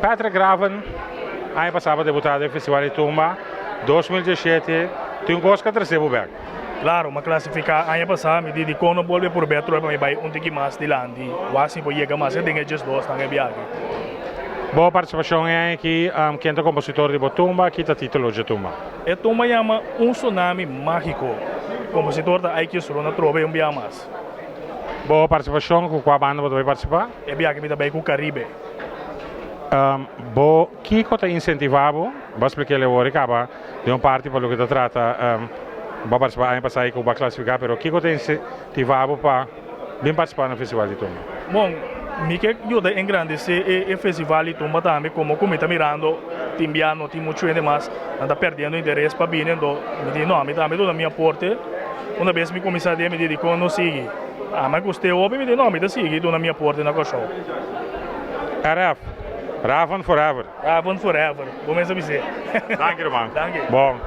Patrick Raven, aña pasá bo debutá den Festival di Tumba 2017, tin un kos ku a trese bo bèk. Klaro, mi a klasifiká aña pasá, mi di dikon no bolbe purb'é atrobe pa mi bai un tiki mas dilanti, wak si mi por yega mas den e 12 nan e biahe. Bo partisipashon e aña aki, ken ta kompositor di bo tumba, ki ta título dje tumba? E tumba yama Un Tsunami Mágiko, kompositor ta Aikius Ron atrobe un biaha mas. Bo partisipashon, ku kua banda bo ta bai partisipá? E biaha mi ta bai ku Caribe. Bo kiko ta insentivá bo? Bo a spliká el awor i kaba den un parti pa loke ta trata bo a partisipá aña pasá i ku bo a klasifiká, pero kiko ta insentivá bo pa bin partisipá na Festival di Tumba? Bon, mi ke yuda engrandesé e Festival di Tumba tambe, komo ku mi ta mirando tin bia no tin muchu hende mas, nan ta perdiendo interes pa bini, anto mi di no, mi tambe duna mi aporte. Una bes mi kuminsá den mi di dikon no sigui? Ami a gust'é hopi, mi di no, mi ta sigui duna mi aporte na Kòrsou. RF, Raven forever. Raven forever, bo mes a bis'é. Danki ruman. Danki. Bon.